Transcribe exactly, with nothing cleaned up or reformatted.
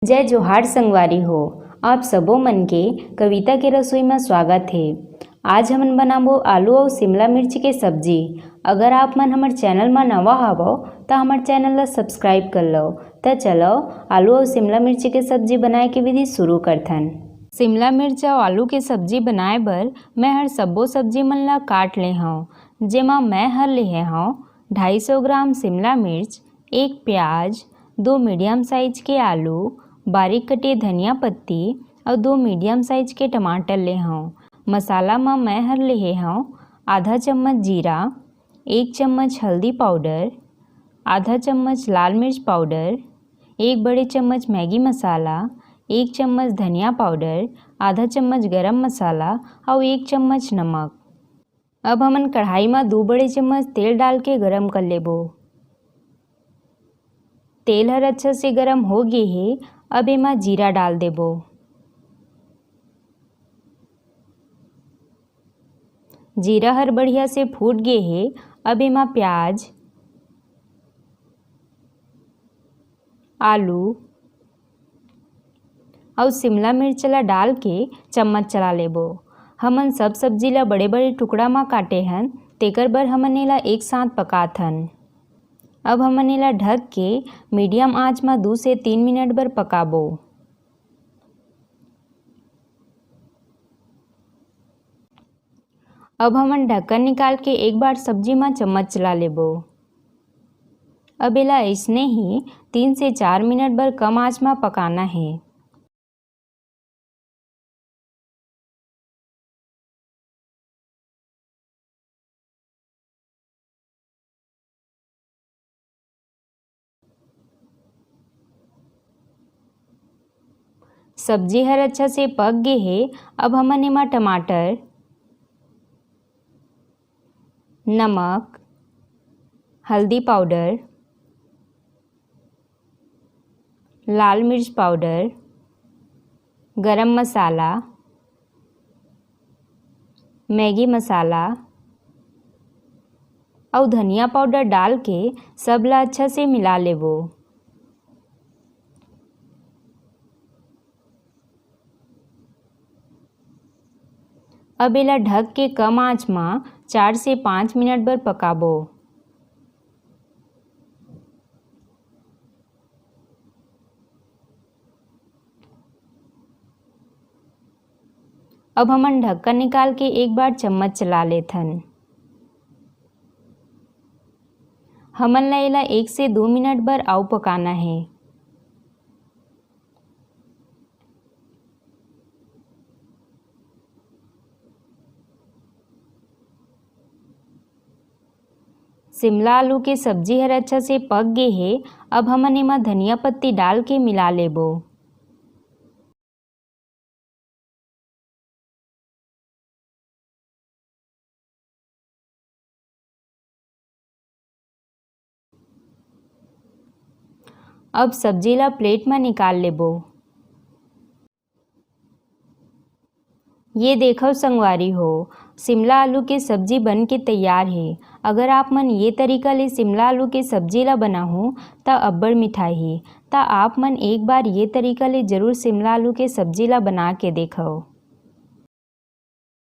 जय जोहार संगवारी हो, आप सबो मन के कविता के रसोई म स्वागत हे। आज हमन बनाबो आलू अउ शिमला मिर्च के सब्जी। अगर आप मन हमर चैनल म नवा हवव, त हमर चैनल ला सब्सक्राइब कर लव। त चलव, आलू अउ शिमला मिर्च के सब्जी बनाए के विधि शुरू करथन। शिमला मिर्च अउ आलू के सब्जी बनाए बर मैं हर सब्बो सब्जी मन ला काट ले हव, जेमा मैं हर लेहे हव ढाई सौ ग्राम शिमला मिर्च, एक प्याज, दो मीडियम साइज के आलू, बारीक कटे धनिया पत्ती अउ दो मीडियम साइज के टमाटर ले हव। मसाला म मैं हर लेहे हव आधा चम्मच जीरा, एक चम्मच हल्दी पाउडर, आधा चम्मच लाल मिर्च पाउडर, एक बड़े चम्मच मैगी मसाला, एक चम्मच धनिया पाउडर, आधा चम्मच गरम मसाला अउ एक चम्मच नमक। अब हमन कढ़ाई म दू बड़े चम्मच तेल डाल के गरम कर लेबो। तेल हर अच्छा से गरम हो गे हे, अब एमा जीरा डाल देबो। जीरा हर बढ़िया से फूट गे हे, अब एमा प्याज, आलू अउ शिमला मिर्च ला डाल के चम्मच चला लेबो। हमन सब सब्जी ला बड़े-बड़े टुकड़ा म काटे हन, तेकर बर हमन एला एक साथ पकात हन। अब हमन एला ढक के मीडियम आंच म दू से तीन मिनट बर पकाबो। अब हमन ढक्कन निकाल के एक बार सब्जी म चम्मच चला लेबो। अब एला अइसने ही तीन से चार मिनट बर कम आंच म पकाना हे। सब्जी हर अच्छा से पक गे हे। अब हमन एमा टमाटर, नमक, हल्दी पाउडर, लाल मिर्च पाउडर, गरम मसाला, मैगी मसाला अउ धनिया पाउडर डाल के सब ला अच्छा से मिला लेबो। अब एला ढक के कम आंच म चार से पाँच मिनट बर पकाबो। अब हमन ढक्कन निकाल के एक बार चम्मच चला लेथन। हमन ला एला एक से दो मिनट बर अउ पकाना हे। शिमला आलू के सब्जी हर अच्छा से पक गे हे। अब हमन एमा धनिया पत्ती डाल के मिला लेबो। अब सब्जी ला प्लेट म निकाल लेबो। ये देखव संगवारी हो, शिमला आलू के सब्जी बन के तैयार हे। अगर आप मन ये तरीका ले शिमला आलू के सब्जी ला बनाहू, त अब्बड़ मिठाही। त आप मन एक बार ये तरीका ले जरूर शिमला आलू के सब्जी ला बना के देखव।